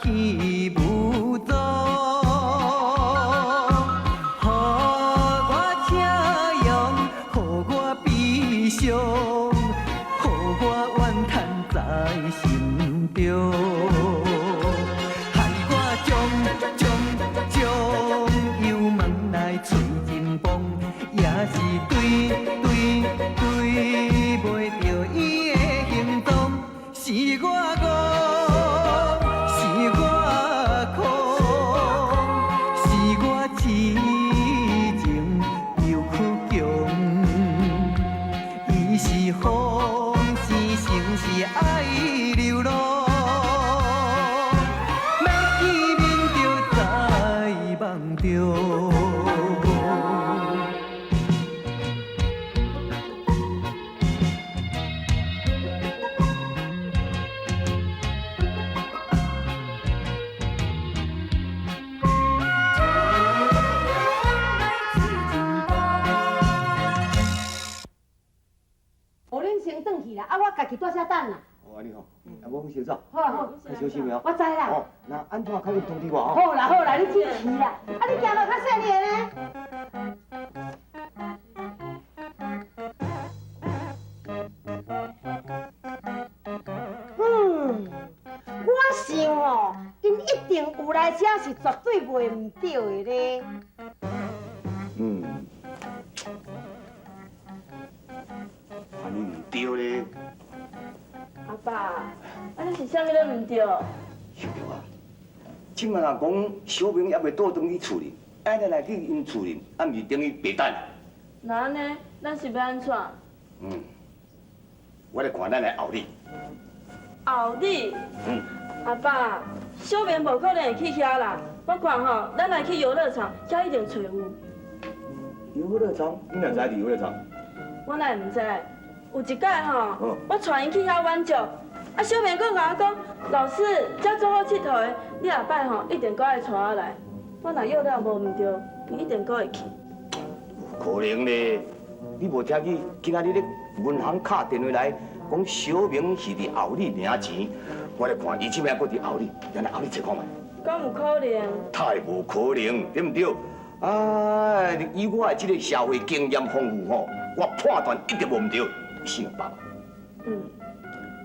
去無踪。予我車用，予我悲傷，予我怨嘆在心中。害我將將將油門來催真崩，也是對對對袂著伊的行蹤，是我戇，是我空，是我痴情又倔強。伊是風，是情是愛流浪，欲見面就在夢中。哦，恁先轉去啦，啊，我家己蹛遮等啦。哦，按呢吼，啊，無講先走，好啊好，較小心的哦。我知啦。哦，那按怎較緊通知我哦。好啦好啦，你去去啦，啊，你行路較細膩呢。嗯，我想哦，𪜶一定有來遮是絕對袂毋對的咧。嗯，按呢毋對咧。阿爸，啊你是啥物咧毋對？小玉啊，這馬若講小明猶未倒轉去厝裡，按呢來去𪜶厝裡，啊，毋是等於白等？那按呢，咱是欲按怎？嗯，我來看咱來後日。後日？嗯。阿爸，小明無可能會去遐啦。我看吼，咱來去遊樂場，遐一定揣有。遊樂場？你哪知佇遊樂場？我哪會毋知？有一擺吼，我帶𪜶去遐玩石，啊小明閣共我講，老師，遮足好𨑨迌的，你後擺吼一定閣愛帶我來。我若約了無毋對，伊一定閣會去。無可能咧！你無聽見今仔日咧銀行敲電話來，講小明是佇後日領錢，我來看伊這擺閣佇後日，咱來後日揣看覓。敢有可能？太無可能，對毋對？哎，以我的這個社會經驗豐富吼，我判斷一定無毋對，信爸爸。嗯，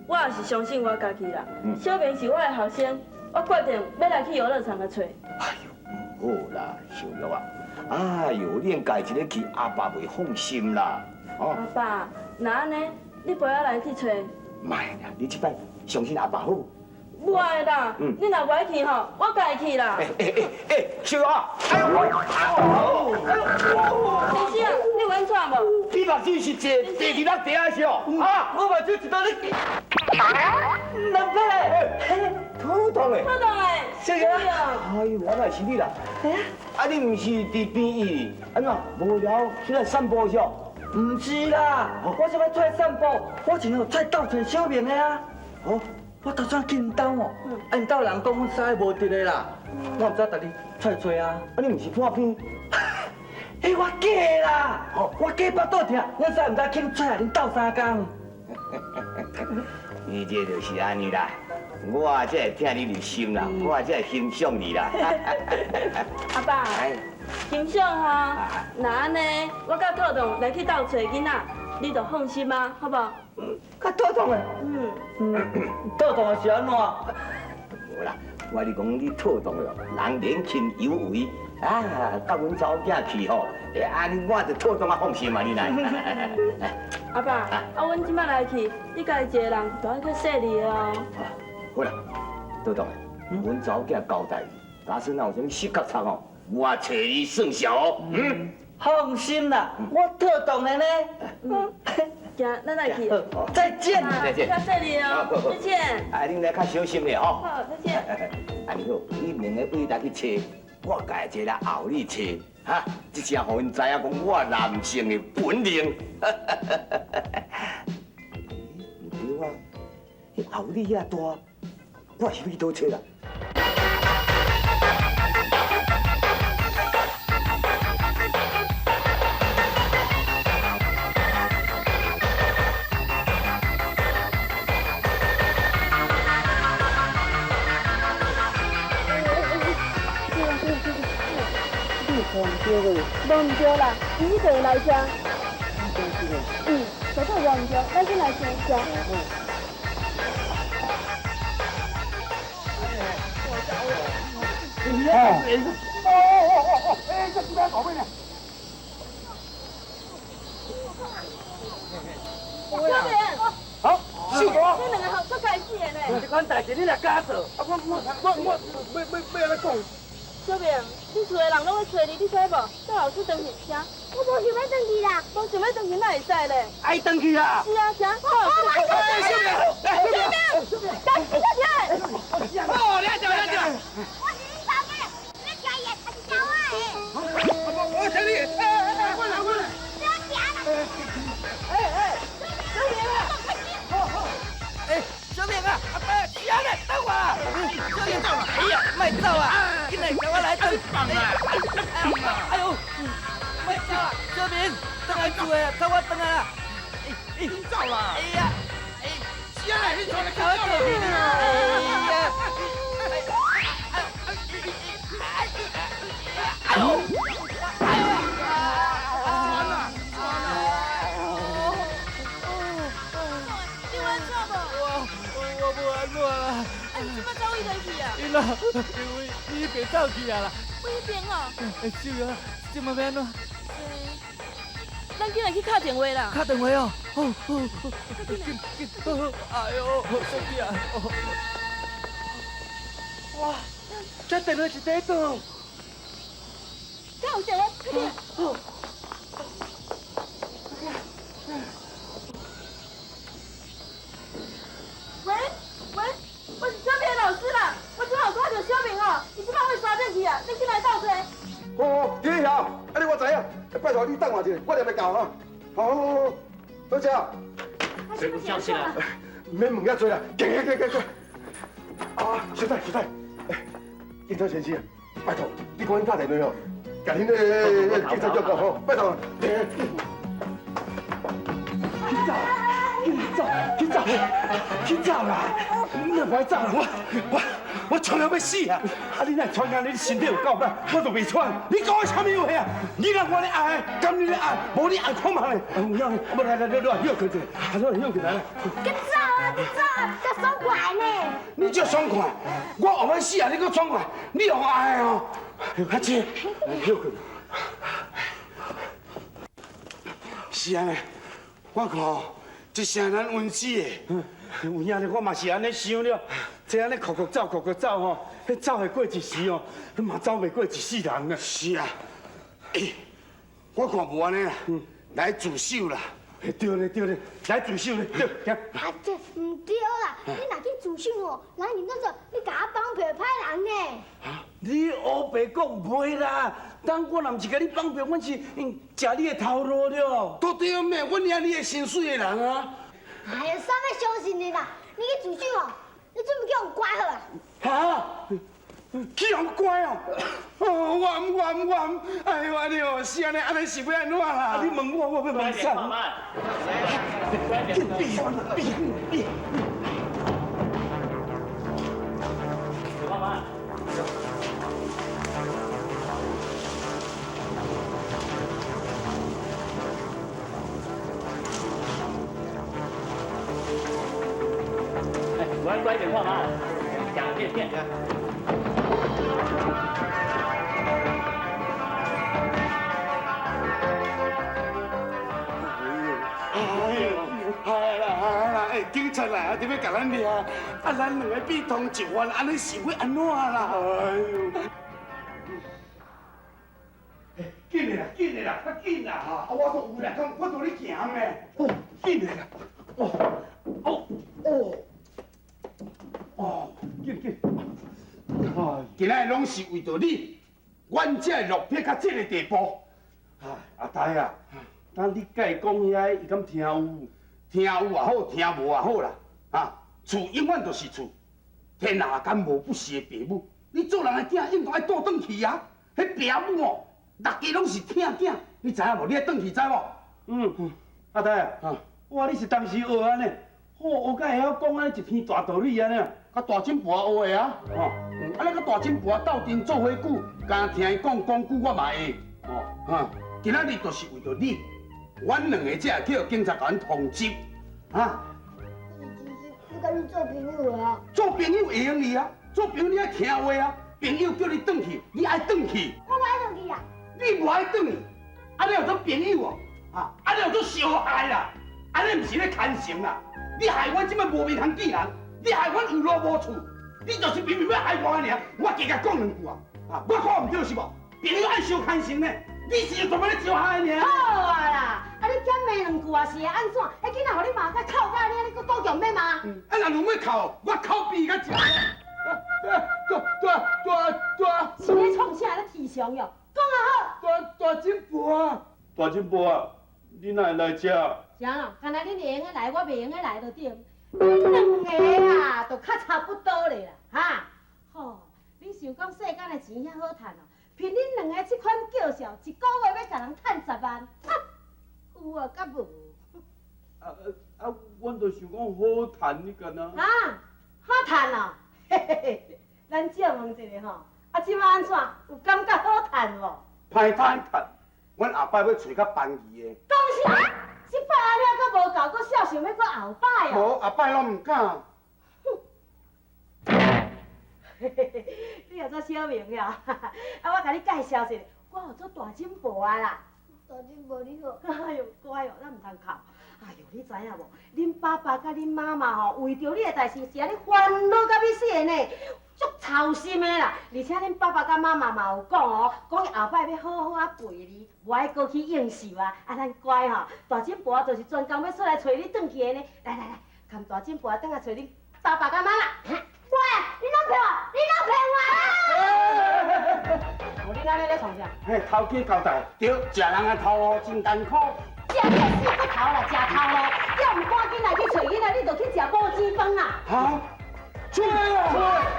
我也是相信我家己啦。小明是我的學生，我決定欲來去遊樂場共揣。哎喲，毋好啦，小玉啊！哎喲，你家一个去，阿爸袂放心啦。哦。阿爸，那按呢，你陪我來去揣。莫啦，你這擺相信阿爸好。無愛啦，你若無愛去吼，我家己去啦。欸欸欸欸，小玉啊！哎呦，哎呦，哎呦！先生，你有按怎無？你目睭是坐坐佇咱地下是哦？啊，我目睭一道咧，兩撇，肚痛的。肚痛的。小玉。哎呦，原來是你啦！啊，你毋是佇病院，按怎無聊出來散步是哦？毋是啦，我啥欲出來散步？我是吼出來鬥揣小明的啊。哦。我頭先去𪜶兜哦，啊𪜶兜人講阮三个無佇咧啦，我毋知逐日出來揣啊。啊你毋是破病？彼我假的啦，我假腹肚疼，阮三个毋知去揣來恁鬥相共。你這就是按呢啦，我才會疼你入心啦，我才會欣賞你啦。阿爸，欣賞吼，那按呢，我佮套動來去鬥揣囡仔，你就放心啊，好無？佮套動的？嗯。套動的是按怎？無啦，我咧講你套動了，人年輕有為啊，佮阮查某囝去吼，會按呢我就套動啊放心啊，你來。阿爸，啊，阮這擺來去，你家己一個人，就愛較細膩的哦。好啦，套動，阮查某囝交代，假使若有啥物失確錯哦，我揣你算數哦。嗯。放心啦，我套動的呢。嗯。行，咱來去。再見。再見。較細膩哦。再見。啊，恁來較小心咧吼。好，再見。按呢好，你兩个位來去揣，我家一个來後日揣，哈，這下予𪜶知影講我男性的本領。毋對啊，彼後日遐大，我是欲去佗揣啦？對無？無毋對啦，伊一定會來遮。嗯，絕對無毋對，咱先來先食。哦哦哦哦，哎，這是咩搞咩呢？小明，好，秀哥，這兩个好足該死的呢。這款代誌你若敢做？啊，我我我我欲欲欲按怎講？小明，你厝的人攏咧揣你，你知無？趙老師轉去啥？我無想欲轉去啦。無想欲轉去哪會使咧？愛轉去啊！是啊，啥？我小明，小明，小明，起來！哦，你走，你走。我是恁頭家，你食伊的，還是食我的？我我聽你的，哎哎，我來我來。不要食啦！哎哎，小明啊！哎，小明啊，阿伯，是按呢，等我啦！小明走啦！哎呀，莫走啊！緊來共我來轉。放啊！哎呦，莫走啊！小明，轉來厝的，等我轉來啦！你走啦！哎呀，哎，是按呢，你帶來走啦！哎呀！哎呦！哎呦！你有按怎無？我無按怎啦。啊，你這擺走佗落去啊？因啦，因為你彼邊走去啊啦。我彼邊哦。哎，秀啊，這擺欲按怎？咱緊來去敲電話啦。敲電話哦，好，好，好，緊緊，好，哎呦，好生氣啊！哇，這電話是佇佗？敢有電話？快點！好。喂喂，我是小明的老師啦，我這擺有看著小明哦，伊這擺往山頂去啊，你緊來鬥揣。好好，弟兄，啊你我知影，拜託你等我一下，我念會到哈。好好好，多謝。誰有消息啦？毋免問遐濟啦，行行行行行。啊，小戴小戴，警察先生，拜託你趕緊打電話哦，共恁个警察局講好，拜託。去走，去走，去走，去走啦！你若無愛走啦，我我我喘到欲死啊！啊，你若喘甲你身體有夠歹，我就袂喘。你講啥物話啊？你若我咧愛，敢你咧愛，無你愛看覓咧？有影，無來來來來，休困者，啊，來休困來來。去走啊，去走啊，足爽快呢！你足爽快，我後欲死啊！你閣爽快，你予我愛哦。較濟，休困。是按呢，我看這聲咱穩死的。有影咧，我嘛是按呢想了，這按呢哭哭走，哭哭走吼，彼走會過一時哦，嘛走袂過一世人啊。是啊，欸，我看無按呢啦，來自首啦。對咧對咧，來自首咧，對，行。啊，這毋對啦，你若去自首哦，人認做做你共我綁票歹人呢。你烏白講袂啦，當我若毋是共你綁票，阮是食你的頭路了。都對咩？阮領你的薪水的人啊。哎呀，啥欲相信你啦？你去自首哦，你準備去予關好啊？哈？去予關哦？哦，我毋我毋我毋，哎呦，按呢哦，是按呢，按呢是欲按怎啦？你問我，我欲問啥？緊閉閉閉。我乖點看嘛，講變變。哎呦，哎啦哎啦，哎，警察來啊，佇欲共咱掠，啊，咱兩个變通一番，按呢是欲按怎啦？哎呦！緊的啦，緊的啦，較緊啦！啊，我都有力講，我都咧行咩？哦，緊的啦！哦，哦，哦，哦，緊緊！哦，今仔日攏是為著你，阮才會落魄到這个地步。啊，阿呆啊，當你共伊講遐，伊敢聽有？聽有也好，聽無也好啦。啊，厝永遠就是厝，天下間無不是的父母。你做人的囝應該愛倒轉去啊！彼父母哦，逐家攏是疼囝，你知影無？你愛轉去知無？嗯，阿呆啊，哇，你是當時學按呢？哦，學甲會曉講按呢一篇大道理按呢？佮大婶婆學的啊，吼，啊，咱佮大婶婆鬥陣做伙久，敢聽伊講講久，我嘛會。哦，哈，今仔日就是為著你，阮兩个才會叫警察共阮通緝，哈。其實我佮你做朋友啊。做朋友會用哩啊，做朋友你愛聽話啊。朋友叫你轉去，你愛轉去。我無愛轉去啊。你無愛轉去，按呢有做朋友哦？啊，按呢有做相害啦？按呢毋是咧牽成啦？你害阮這擺無面通見人，你害阮有路無厝，你就是明明欲害我爾，我加共講兩句啊！啊，我講毋對是無？朋友愛相牽成呢，你是專門咧招害爾。好啊啦，啊你減罵兩句也是會按怎？彼囡仔予你罵甲哭甲按呢，你閣倒強欲罵？啊，若有欲哭，我口鼻較食。大大大大，是咧創啥咧啼笑喲？講啊好。大大進步啊！大進步啊！你哪會來遮？啥咯？敢若恁會用得來，我袂用得來就對。恁兩个啊，就較差不多咧啦，哈。吼，恁想講世間的錢遐好趁哦？憑恁兩个這款叫囂，一个月欲共人趁10萬，哈，有啊，佮無？啊啊！阮就想講好趁，你敢若？啊，好趁哦！嘿嘿嘿，咱借問一下吼，啊，這擺按怎？有感覺好趁無？歹趁趁，阮後擺欲揣較便宜的。講啥？這擺按呢閣無夠，閣痟想欲閣後擺哦？無，後擺攏毋敢。嘿嘿嘿，你叫做小明哟，啊，我共你介紹一下，我有做大進步啊啦。大進步你好。哎喲，乖哦，咱毋通哭。哎喲，你知影無？恁爸爸佮恁媽媽吼，為著你的代誌是按呢煩惱甲欲死的呢，足操心的啦。而且恁爸爸佮媽媽嘛有講哦，講伊後擺欲好好仔陪你，無愛閣去應酬啊。啊，咱乖吼，大進步啊，就是專工欲出來揣你轉去的呢。來來來，含大進步啊，轉來揣恁爸爸佮媽媽。喂，你攏騙我！你攏騙我！哦，你按呢咧創啥？嘿，頭家交代，對，食人的頭路真艱苦。食你的死骨頭啦，食頭路，叫毋趕緊來去揣囡仔，你就去食母雞飯啊！哈？出來啦！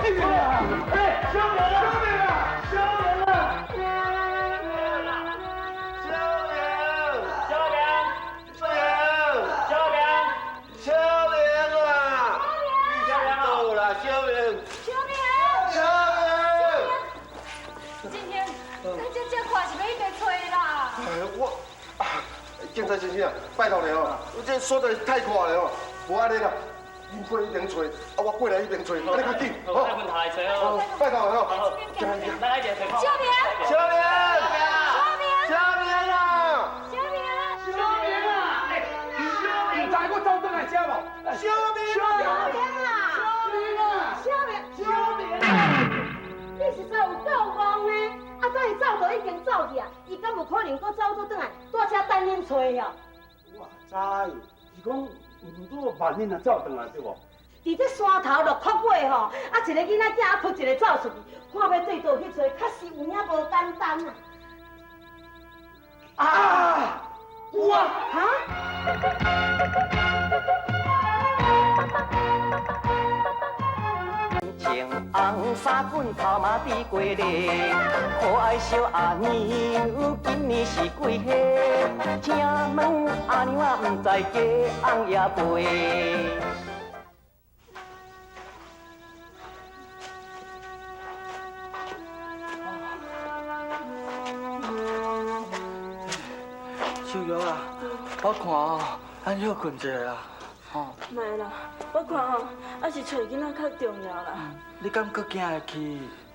出來啦！哎，小明啊！小明啊！小明！小明！小明！小明！小明！小明啊！小明到啦，小明！小明！小明！今天，咱這這看是欲去揣啦。哎，我。警察先生啊，拜託你哦，這所在太闊了哦，無按呢啦，恁過彼邊揣，啊我過來彼邊揣，按呢較緊，好。好，拜託了哦。來來點，小明，小明，小明，小明啊，小明，小明啊，哎，小明，毋知我走轉來遮無？小明，小明啊，小明啊，小明，小明啊，你實在有夠戇呢！啊，早伊走就已經走去啊，伊敢有可能閣走倒轉來，蹛遮等恁揣哦？我知，是講毋過萬一若走轉來對無？佇這山頭落谷尾吼，啊，一個囡仔囝啊，噗一个走出去，看欲對佗去揣，確實有影無簡單啊！啊，有啊！哈？穿紅衫棍頭毛滴過咧，可愛小阿娘今年是幾歲？請問阿娘啊，毋知雞翁也飛。秀玉啊，我看哦，咱歇睏一下啦，吼。袂啦，我看吼，還是揣囡仔較重要啦。你敢閣驚會去？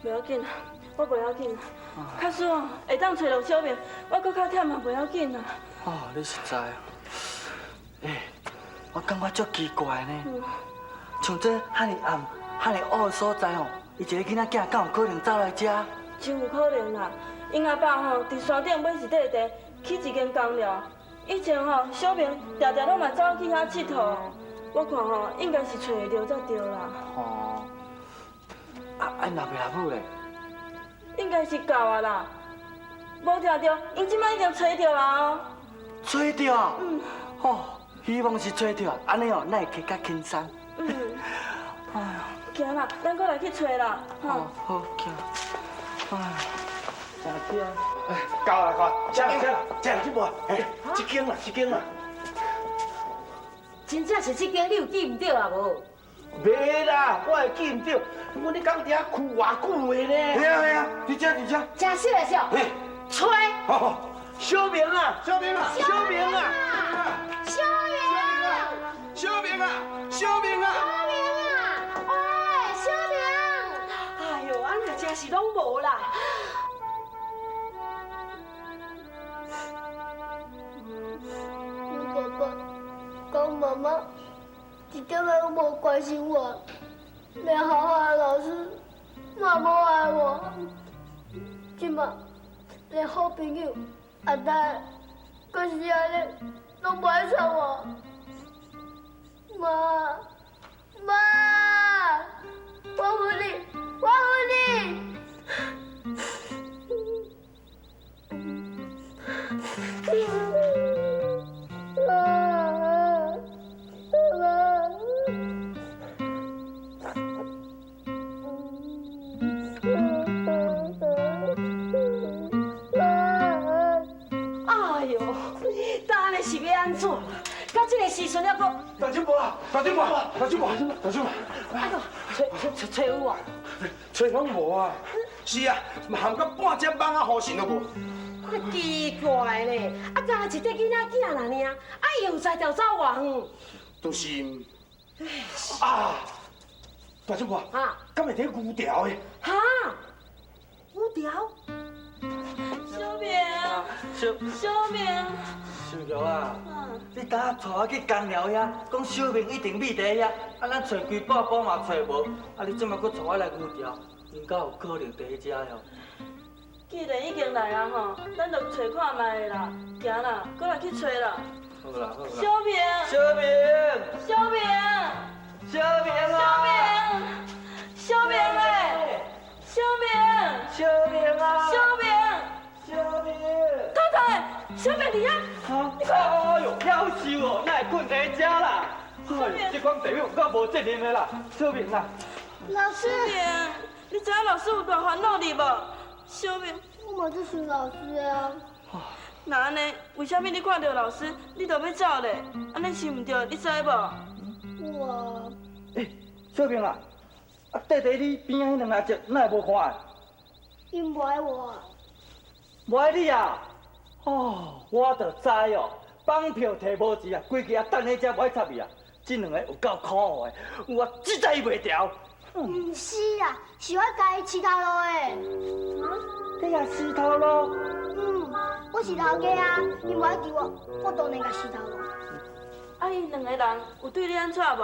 袂要緊，我袂要緊。假使哦，會當揣著小明，我閣較忝嘛袂要緊啦。哦，你實在，欸，我感覺足奇怪呢。像這遐爾暗、遐爾烏的所在吼，伊一个囡仔囝敢有可能走來遮？真有可能啦，𪜶阿爸吼佇山頂買一塊地，起一間工寮。以前吼，小明定定攏嘛走去遐𨑨迌。我看吼，應該是揣會著才對啦。哦，啊，𪜶老爸老母咧？應該是到啊啦，無聽著，𪜶這擺已經揣著啊哦。揣著？嗯。哦，希望是揣著，按呢哦，咱會加較輕鬆。嗯。哎呀，行啦，咱閣來去揣啦，吼。好，行。哎，真巧。哎，到啦，到啦，這這這這無，哎，這間啦，這間啦。真正是這間，你有記毋著啊無？袂啦，我會記毋著。阮咧講佇遐踞偌久的呢？係啊係啊，佇遮佇遮。真熟的熟。嘿，揣。好，小明啊，小明啊，小明啊，小明，小明啊，小明啊，小明啊，喂，小明。哎呦，按呢真是攏無啦。你爸爸跟媽媽一點都無關心我，連好好的老師嘛無愛我，這馬連好朋友阿呆，閣是按呢，攏無愛睬我。媽，媽，我恨你，我恨你。哎呦，但按呢是欲按怎啦？到這個時陣猶閣……大姐婆啊，大姐婆，大姐婆，大姐婆，哎呦，揣揣揣有無？揣攏無啊，是啊，含到半隻蠓仔雨神都無。奇怪咧，啊，敢若一塊囡仔囝爾爾，啊，伊有才調走偌遠？就是啊，大姐婆啊，敢會佇牛條的？哈，牛條？小明，小明，小喬啊，你敢帶我去工寮遐，講小明一定覕佇遐，啊，咱揣規半晡嘛揣無，啊，你這馬閣帶我來牛條，𪜶敢有可能佇彼遮喲？既然已經來啊吼，咱就揣看覓啦，行啦，閣來去揣啦。好啦好啦。小明，小明，小明，小明啊！小明，小明嘞，小明，小明啊！小明，小明。太太，小明佇遐。哈！哎呦，夭壽哦，哪會睏佇遮啦？哎呦，這款爸母有夠無責任的啦，小明啊。老師。小明，你知影老師有偌煩惱你無？小明，我嘛足想老師的啊。那按呢？為啥物你看著老師，你就欲走咧？按呢是毋對，你知無？有啊。欸，小明啊，啊，綴佇你邊仔彼兩阿叔，哪會無看？𪜶無愛我。無愛你啊？哦，我就知哦，綁票提無錢啊，規家等彼遮無愛插伊啊。這兩個有夠可惡的，我實在袂牢。毋是啊，是我家己飼頭路的。啊？你也飼頭路？嗯，我是頭家啊，𪜶無愛求我，我當然共飼頭路。啊，𪜶兩個人有對你按怎無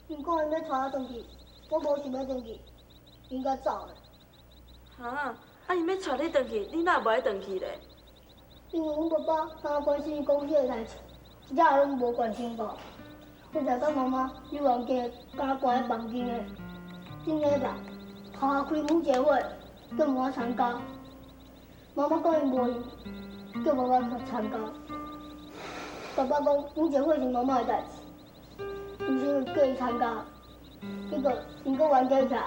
？𪜶講𪜶欲帶我轉去，我無想欲轉去，𪜶才走的。哈？啊，𪜶欲帶你轉去，你哪無愛轉去咧？因為阮爸爸敢若關心公司的代誌，一點仔攏無關心我。有一工媽媽你冤家敢若關佇房間的，頂禮拜學校開母節會，叫我參加。媽媽講伊無閒，叫爸爸去參加。爸爸講母節會是媽媽的代誌，於是叫伊參加。結果𪜶閣冤家起來，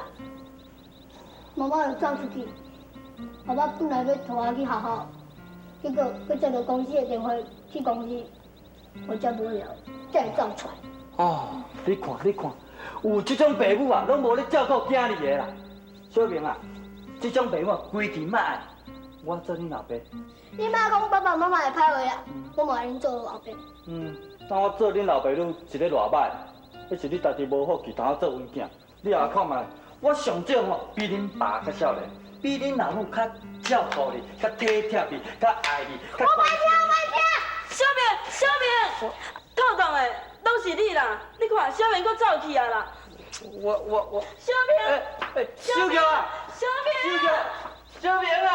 媽媽就走出去。爸爸本來欲帶我去學校，結果閣接到公司的電話去公司，我接無了，才會走出來。哦，你看，你看，有這種爸母啊，攏無咧照顧囝兒的啦。小明啊，這種爸母規定莫愛，我做恁老爸。你莫講爸爸媽媽的歹話啊，我嘛會用做老爸。嗯，當我做恁老爸，你一个偌歹，彼是你家己無福氣，通做阮囝。你也看覓，我上少吼比恁爸較少年，比恁老母較照顧你，較體貼你，較愛你。我袂聽，我袂聽。小明，小明，透動的，攏是你啦！你看，小明閣走去啊啦！我。小明，欸，小喬啊！小明，小喬，小明啊！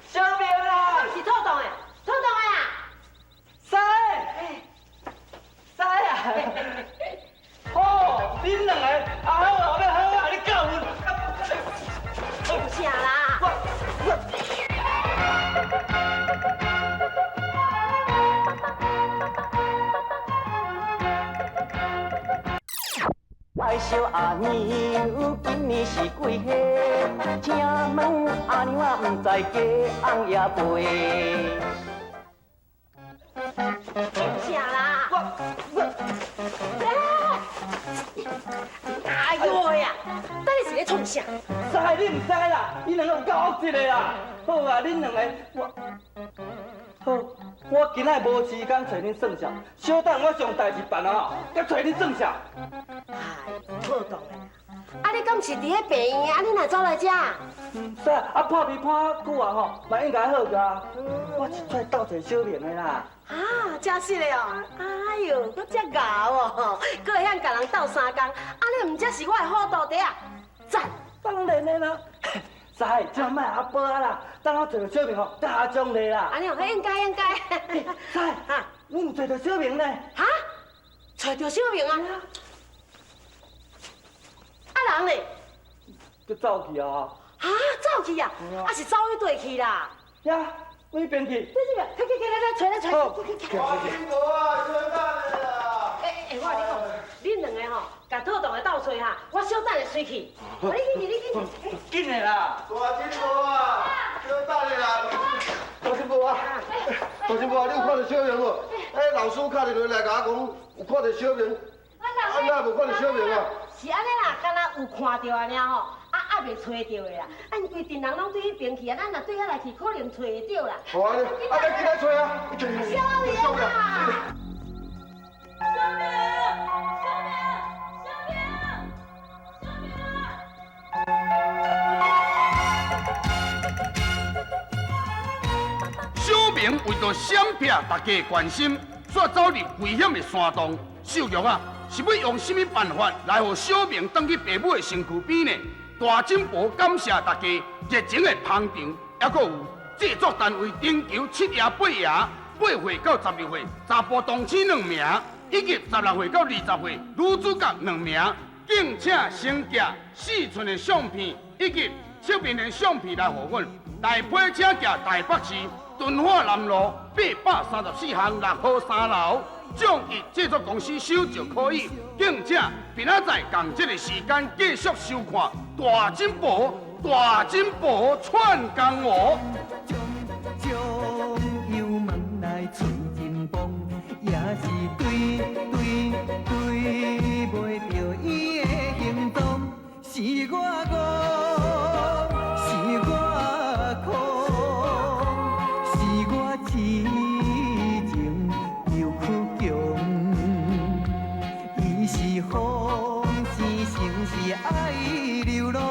小明啊！是透動的，透動的啊！師，師啊！哦，恁兩個啊好啊，欲好啊，你教阮。啥啦？我。爱惜阿娘，今年是几岁？请问阿娘啊，毋知嫁翁也袂。啥啦？我。哎呦呀！啊，到底是咧创啥？知你毋知啦，𪜶兩个有夠惡質的啦。好啊，恁兩個我好，我今仔無時間揣恁算數，小等我將代誌辦好，才揣恁算數。哎，好講的啦。啊，你敢是佇咧病院啊？你哪走來遮？毋使，啊破病破久啊吼，嘛應該好㗎。我是出來鬥揣小明的啦。啊，真實的哦！哎喲，閣遮𠢕哦，閣會曉共人鬥相共，啊，你毋才是我的好徒弟啊！讚！當然的啦，師，這莫阿婆啊啦，等我揣著小明吼，才下獎勵啦。按呢哦，應該應該。師，我有揣著小明呢。哈？揣著小明啊？啊人咧？就走去啊！哈，走去啊？啊是走去佗去啦？呀，佗邊去？對對對，去去去，來來，揣來揣。好，去去去。大金婆啊，小等下啦。欸欸，我共你講，恁兩个吼，共套動的鬥揣哈，我小等下隨去。你緊去，你緊去。緊的啦。大金婆啊，小等下啦。大金婆啊，大金婆啊，你有看著小明無？欸，老師敲電話來共我講，有看著小明。啊，哪無看著小明啊？是按呢啦，敢若有看著按呢吼，啊啊袂揣著的啦。啊，𪜶規陣人攏對彼邊去啊，咱若對遐來去，可能揣會著啦。好啊，啊，咱緊來揣啊！小明啊！小明，小明，小明，小明啊！小明為著閃避大家的關心，煞走入危險的山洞。秀玉啊，是欲用啥物辦法來予小明轉去爸母的身軀邊呢？大金婆感謝大家熱情的捧場，猶閣有製作單位徵求七爺八爺8歲到12歲查埔同星兩名，以及16歲到20歲女主角兩名，敬請先寄4寸的相片以及側面的相片來予阮。台批請寄台北市敦化南路834巷6號3樓。眾益製作公司收就可以，敬請明仔載仝這个時間繼續收看《大金婆大金婆串江湖》。將油門來吹真風，也是對對對袂著伊的行蹤，是我戇，是我空，是我癡情又倔強，伊是風，是情是愛流浪。